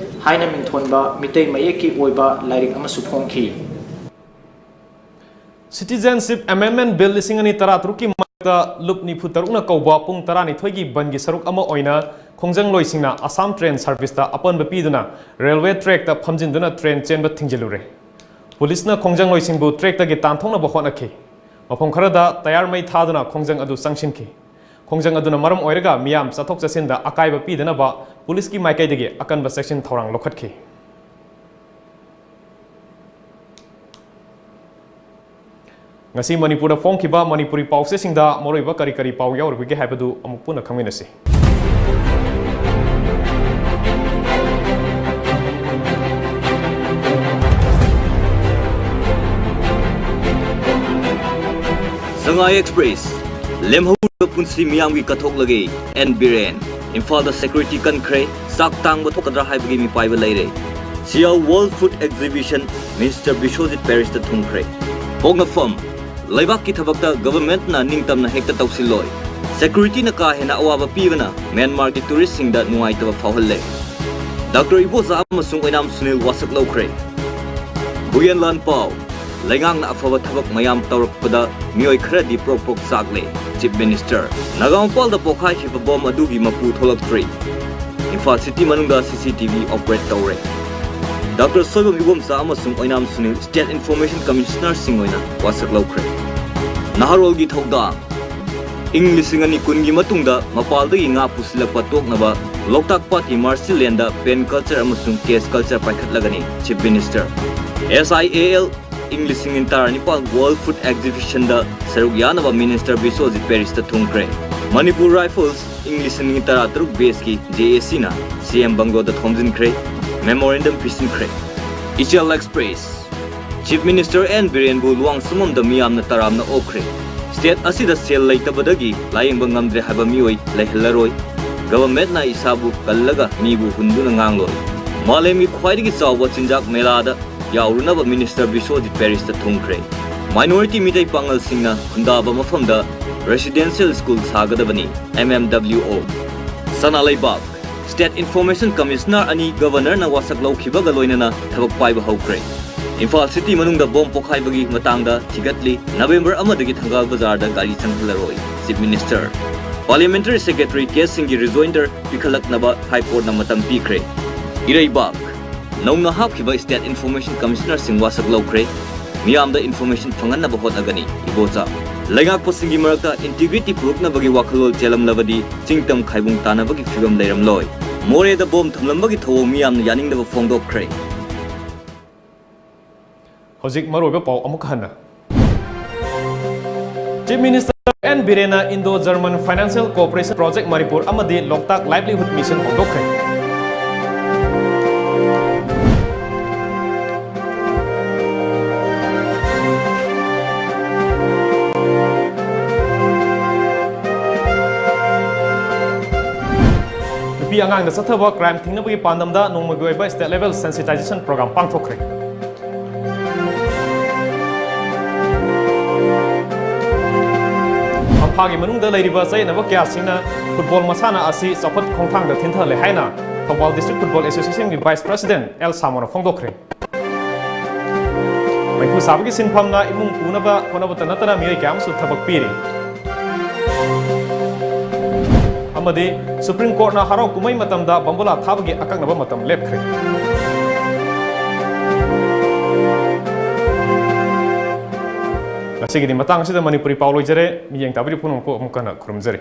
ꯍꯥꯏꯅ ꯃꯤꯡꯊꯣꯟꯕ ꯃꯤꯇꯩ ꯃꯌꯦꯛꯀꯤ ꯑꯣꯏꯕ ꯂꯥꯏꯔꯤꯛ ꯑꯃꯁꯨ ꯐꯣꯡꯈꯤ꯫ Citizenship Amendment Bill ꯂꯤꯁꯤꯡ ꯑꯅꯤ ꯇꯔꯥꯇꯔꯨꯛꯀꯤ ꯃꯥꯌꯣꯛꯇ ꯂꯨꯞ ꯅꯤꯐꯨ ꯇꯔꯨꯛꯅ ꯀꯧꯕ ꯄꯨꯡ ꯇꯔꯥꯅꯤꯊꯣꯏꯒꯤ ꯕꯟꯒꯤ ꯁꯔꯨꯛ ꯑꯃ ꯑꯣꯏꯅ ꯈꯣꯡꯖꯪꯂꯣꯏꯁꯤꯡꯅ ꯑꯁꯥꯝ ꯇ꯭ꯔꯦꯟ ꯁꯔꯚꯤꯁꯇ ꯑꯄꯟꯕ ꯄꯤꯗꯨꯅ ꯔꯦꯜꯋꯦ ꯇ꯭ꯔꯦꯛꯇ ꯐꯝꯖꯤꯟꯗꯨꯅ ꯇ꯭ꯔꯦꯟ ꯆꯦꯟꯕ ꯊꯤꯡꯖꯤꯜꯂꯨꯔꯦ꯫ ꯄꯨꯂꯤꯁꯅ ꯈꯣꯡꯖꯪꯂꯣꯏꯁꯤꯡꯕꯨ ꯇ꯭ꯔꯦꯛꯇꯒꯤ ꯇꯥꯟꯊꯣꯛꯅꯕ ꯍꯣꯠꯅꯈꯤ꯫ ꯃꯐꯝ ꯈꯔꯗ ꯇꯌꯥꯔ ꯃꯩ ꯊꯥꯗꯨꯅ ꯈꯣꯡꯖꯪ ꯑꯗꯨ ꯆꯪꯁꯤꯟꯈꯤ꯫ ꯈꯣꯡꯖꯪ ꯑꯗꯨꯅ ꯃꯔꯝ ꯑꯣꯏꯔꯒ ꯃꯤꯌꯥꯝ ꯆꯠꯊꯣꯛ ꯆꯠꯁꯤꯟꯗ ꯑꯀꯥꯏꯕ ꯄꯤꯗꯅꯕ ꯄꯨꯂꯤꯁꯀꯤ ꯃꯥꯏꯀꯩꯗꯒꯤ ꯑꯀꯟꯕ ꯆꯦꯛꯁꯤꯟ ꯊꯧꯔꯥꯡ ꯂꯧꯈꯠꯈꯤ꯫ ꯉꯁꯤ ꯃꯅꯤꯄꯨꯔꯗ ꯐꯣꯡꯈꯤꯕ ꯃꯅꯤꯄꯨꯔꯤ ꯄꯥꯎꯆꯦꯁꯤꯡꯗ ꯃꯔꯨꯑꯣꯏꯕ ꯀꯔꯤ ꯀꯔꯤ ꯄꯥꯎ ꯌꯥꯎꯔꯤꯕꯒꯦ ꯍꯥꯏꯕꯗꯨ ꯑꯃꯨꯛ ꯄꯨꯟꯅ ꯈꯪꯃꯤꯟꯅꯁꯤ꯫ ꯁꯉꯥꯏ ꯑꯦꯛꯁꯄ꯭ꯔꯦꯁ, ꯂꯦꯝꯍꯧꯔꯤꯕ ꯄꯨꯟꯁꯤ ꯃꯤꯌꯥꯝꯒꯤ ꯀꯠꯊꯣꯛꯂꯒꯦ꯫ ꯑꯦꯟ ꯕꯤꯔꯦꯟ, ꯏꯝꯐꯥꯜꯗ ꯁꯦꯀ꯭ꯌꯨꯔꯤꯇꯤ ꯀꯟꯈ꯭ꯔꯦ, ꯆꯥꯛ ꯇꯥꯡꯕ ꯊꯣꯛꯀꯗ꯭ꯔꯥ ꯍꯥꯏꯕꯒꯤ ꯃꯤꯄꯥꯏꯕ ꯂꯩꯔꯦ꯫ ꯁꯤꯌꯥꯜ world food exhibition, minister Biswajit ꯄꯦꯔꯤꯁꯇ ꯊꯨꯡꯈ꯭ꯔꯦ꯫ ꯄꯣꯛꯅꯐꯝ, ꯂꯩꯕꯥꯛꯀꯤ ꯊꯕꯛꯇ ꯒꯚꯔꯟꯃꯦꯟꯠꯅ ꯅꯤꯡꯇꯝꯅ ꯍꯦꯛꯇ ꯇꯧꯁꯤꯜꯂꯣꯏ꯫ ꯁꯦꯀ꯭ꯌꯨꯔꯤꯇꯤꯅ ꯀꯥ ꯍꯦꯟꯅ ꯑꯋꯥꯕ ꯄꯤꯕꯅ ꯃ꯭ꯌꯥꯟꯃꯥꯔꯒꯤ ꯇꯨꯔꯤꯁ꯭ꯠꯁꯤꯡꯗ ꯅꯨꯡꯉꯥꯏꯇꯕ ꯐꯥꯎꯍꯜꯂꯦ꯫ ꯗꯥꯛꯇꯔ ꯏꯕꯣꯆꯥ ꯑꯃꯁꯨꯡ ꯑꯣꯏꯅꯥꯝ ꯁꯨꯅꯤꯜ ꯋꯥꯁꯛ ꯂꯧꯈ꯭ꯔꯦ꯫ ꯕꯨꯌꯦꯟ ꯂꯥꯟꯄꯥꯎ, ꯂꯩꯉꯥꯛꯅ ꯑꯐꯕ ꯊꯕꯛ ꯃꯌꯥꯝ ꯇꯧꯔꯛꯄꯗ ꯃꯤꯑꯣꯏ ꯈꯔꯗꯤ ꯄ꯭ꯔꯣꯛ ꯄ꯭ꯔꯣꯛ ꯆꯥꯛꯂꯦ꯫ ꯆꯤꯐ ꯃꯤꯅꯤꯁꯇꯔ, ꯅꯥꯒꯥꯃꯄꯥꯜꯗ ꯄꯣꯈꯥꯏꯈꯤꯕ ꯕꯣꯝ ꯑꯗꯨꯒꯤ ꯃꯄꯨ ꯊꯣꯛꯂꯛꯇ꯭ꯔꯤ꯫ ꯏꯝꯐꯥꯜ ꯁꯤꯇꯤ ꯃꯅꯨꯡꯗ ꯁꯤ ꯁꯤ ꯇꯤ ꯚꯤ ꯑꯣꯄꯔꯦꯠ ꯇꯧꯔꯦ꯫ ꯗꯥꯛꯇꯔ ꯁꯣꯏꯕꯝ ꯏꯕꯣꯝꯆꯥ ꯑꯃꯁꯨꯡ ꯑꯣꯏꯅꯥꯝ ꯁꯨꯅꯤꯜ ꯁ꯭ꯇꯦꯠ ꯏꯟꯐꯣꯔꯃꯦꯁꯟ ꯀꯃꯤꯁꯅꯔꯁꯤꯡ ꯑꯣꯏꯅ ꯋꯥꯁꯛ ꯂꯧꯈ꯭ꯔꯦ꯫ ꯅꯍꯥꯔꯣꯜꯒꯤ ꯊꯧꯗꯥꯡ꯫ ꯏꯪ ꯂꯤꯁꯤꯡ ꯑꯅꯤ ꯀꯨꯟꯒꯤ ꯃꯇꯨꯡꯗ ꯃꯄꯥꯜꯗꯒꯤ ꯉꯥ ꯄꯨꯁꯤꯜꯂꯛꯄ ꯇꯣꯛꯅꯕ ꯂꯣꯛꯇꯥꯛ ꯄꯥꯠꯀꯤ ꯃꯥꯔꯁꯤ ꯂꯦꯟꯗ ꯄꯦꯟ ꯀꯜꯆꯔ ꯑꯃꯁꯨꯡ ꯀꯦꯁ ꯀꯜꯆꯔ ꯄꯥꯏꯈꯠꯂꯒꯅꯤ Chief Minister꯫ S I A L ꯏꯪ ꯂꯤꯁꯤꯡ ꯑꯅꯤ ꯇꯔꯥꯅꯤꯄꯥꯟ World Food Exhibitionꯗ ꯁꯔꯨꯛ ꯌꯥꯅꯕ Minister ꯕꯤꯁ꯭ꯋꯖꯤꯠ ꯄꯦꯔꯤꯁꯇ ꯊꯨꯡꯈ꯭ꯔꯦ꯫ ꯃꯅꯤꯄꯨꯔ ꯔꯥꯏꯐꯜꯁ ꯏꯪ ꯂꯤꯁꯤꯡ ꯑꯅꯤ ꯇꯔꯥꯇꯔꯨꯛ batchꯀꯤ J A Cꯅ C M ꯕꯪꯒ꯭ꯂꯣꯗ ꯊꯣꯝꯖꯤꯟꯈ꯭ꯔꯦ, memorandum ꯄꯤꯁꯤꯟꯈ꯭ꯔꯦ꯫ ꯏꯆꯦꯜ ꯑꯦꯛꯁꯄ꯭ꯔꯦꯁ꯫ Chief Minister N ꯕꯤꯔꯦꯟꯕꯨ ꯂꯨꯋꯥꯡꯁꯪꯕꯝꯗ ꯃꯤꯌꯥꯝꯅ ꯇꯔꯥꯝꯅ ꯑꯣꯛꯈ꯭ꯔꯦ꯫ State ꯑꯁꯤꯗ ꯁꯦꯜ ꯂꯩꯇꯕꯗꯒꯤ ꯂꯥꯌꯦꯡꯕ ꯉꯝꯗ꯭ꯔꯦ ꯍꯥꯏꯕ ꯃꯤꯑꯣꯏ ꯂꯩꯍꯜꯂꯔꯣꯏ꯫ Governmentꯅ ꯏꯁꯥꯕꯨ ꯀꯜꯂꯒ ꯃꯤꯕꯨ ꯍꯨꯟꯗꯨꯅ ꯉꯥꯡꯂꯣꯏ꯫ ꯃꯥꯂꯦꯝꯒꯤ ꯈ꯭ꯋꯥꯏꯗꯒꯤ ꯆꯥꯎꯕ ꯆꯤꯟꯖꯥꯛ ꯃꯦꯂꯥꯗ ꯌꯥꯎꯔꯨꯅꯕ Minister ꯕꯤꯁ꯭ꯋꯖꯤꯠ ꯄꯦꯔꯤꯁꯇ ꯊꯨꯡꯈ꯭ꯔꯦ꯫ Minority ꯃꯤꯇꯩ ꯄꯥꯉꯜꯁꯤꯡꯅ ꯈꯨꯟꯗꯥꯕ ꯃꯐꯝꯗ residential school ꯁꯥꯒꯗꯕꯅꯤ, M M W O꯫ ꯁꯅꯥ ꯂꯩꯕꯥꯛ꯫ State Information Commissioner ꯑꯅꯤ Governorꯅ ꯋꯥꯁꯛ ꯂꯧꯈꯤꯕꯒ ꯂꯣꯏꯅꯅ ꯊꯕꯛ ꯄꯥꯏꯕ ꯍꯧꯈ꯭ꯔꯦ꯫ ꯏꯝꯐꯥꯜ City ꯃꯅꯨꯡꯗ ꯕꯣꯝ ꯄꯣꯈꯥꯏꯕꯒꯤ ꯃꯇꯥꯡꯗ ꯊꯤꯒꯠꯂꯤ, November ꯑꯃꯗꯒꯤ ꯊꯪꯒꯥꯜ ꯕꯖꯥꯔꯗ ꯒꯥꯔꯤ ꯆꯪꯍꯜꯂꯔꯣꯏ, Chief Minister꯫ Parliamentary Secretary caseꯁꯤꯡꯒꯤ rejoinder ꯄꯤꯈꯠꯂꯛꯅꯕ High Courtꯅ ꯃꯇꯝ ꯄꯤꯈ꯭ꯔꯦ꯫ ꯏꯔꯩꯕꯥꯛ꯫ ꯅꯧꯅ ꯍꯥꯞꯈꯤꯕ State Information Commissionerꯁꯤꯡ ꯋꯥꯁꯛ ꯂꯧꯈ꯭ꯔꯦ꯫ ꯃꯤꯌꯥꯝꯗ information ꯐꯪꯍꯟꯅꯕ ꯍꯣꯠꯅꯒꯅꯤ, ꯏꯕꯣꯆꯥ꯫ ꯂꯩꯉꯥꯛꯄꯁꯤꯡꯒꯤ ꯃꯔꯛꯇ integrity ꯄꯨꯔꯛꯅꯕꯒꯤ ꯋꯥꯈꯜꯂꯣꯟ ꯆꯦꯜꯂꯝꯂꯕꯗꯤ ꯆꯤꯡꯇꯝ ꯈꯥꯏꯕꯨꯡ ꯇꯥꯅꯕꯒꯤ ꯐꯤꯕꯝ ꯂꯩꯔꯝꯂꯣꯏ꯫ ꯃꯣꯔꯦꯗ ꯕꯣꯝ ꯊꯝꯂꯝꯕꯒꯤ ꯊꯧꯑꯣꯡ ꯃꯤꯌꯥꯝꯅ ꯌꯥꯅꯤꯡꯗꯕ ꯐꯣꯡꯗꯣꯛꯈ꯭ꯔꯦ꯫ ꯍꯧꯖꯤꯛ ꯃꯔꯨꯑꯣꯏꯕ ꯄꯥꯎ ꯑꯃꯨꯛ ꯍꯟꯅ꯫ Chief Minister N ꯕꯤꯔꯦꯟꯅ Indo-German Financial Cooperation Project Manipur ꯑꯃꯗꯤ ꯂꯣꯛꯇꯥꯛ Livelihood Mission ꯍꯧꯗꯣꯛꯈ꯭ꯔꯦ꯫ ꯅꯨꯄꯤ ꯑꯉꯥꯡꯗ ꯆꯠꯊꯕ crime ꯊꯤꯡꯅꯕꯒꯤ ꯄꯥꯟꯗꯝꯗ ꯅꯣꯡꯃꯒꯤ ꯑꯣꯏꯕ state level sensitization program ꯄꯥꯡꯊꯣꯛꯈ꯭ꯔꯦ꯫ ꯐꯝꯐꯥꯒꯤ ꯃꯅꯨꯡꯗ ꯂꯩꯔꯤꯕ ꯆꯌꯦꯠꯅꯕ ꯀꯌꯥꯁꯤꯡꯅ football ꯃꯁꯥꯟꯅ ꯑꯁꯤ ꯆꯥꯎꯈꯠ ꯈꯣꯡꯊꯥꯡꯗ ꯊꯤꯟꯊꯍꯜꯂꯦ ꯍꯥꯏꯅ ꯊꯧꯕꯥꯜ District Football Associationꯒꯤ Vice President ꯑꯦꯜ ꯁꯥꯃꯣꯅ ꯐꯣꯡꯗꯣꯛꯈ꯭ꯔꯦ꯫ ꯃꯩꯐꯨ ꯁꯥꯕꯒꯤ ꯁꯤꯟꯐꯝꯅ ꯏꯃꯨꯡ ꯄꯨꯅꯕ ꯍꯣꯠꯅꯕꯇ ꯅꯠꯇꯅ ꯃꯤꯑꯣꯏ ꯀꯌꯥ ꯑꯃꯁꯨ ꯊꯕꯛ ꯄꯤꯔꯤ꯫ ꯑꯃꯗꯤ Supreme Courtꯅ ꯍꯔꯥꯎ ꯀꯨꯝꯍꯩ ꯃꯇꯝꯗ ꯕꯝꯕꯨꯂꯥ ꯊꯥꯕꯒꯤ ꯑꯀꯛꯅꯕ ꯃꯇꯝ ꯂꯦꯞꯈ꯭ꯔꯦ꯫ ꯉꯁꯤꯒꯤꯗꯤ ꯃꯇꯥꯡ ꯑꯁꯤꯗ ꯃꯅꯤꯄꯨꯔꯤ ꯄꯥꯎ ꯂꯣꯏꯖꯔꯦ꯫ ꯃꯤꯠꯌꯦꯡ ꯇꯥꯕꯤꯔꯤꯕ ꯄꯨꯝꯅꯃꯛꯄꯨ ꯑꯃꯨꯛ ꯍꯟꯅ ꯈꯨꯔꯨꯝꯖꯔꯤ꯫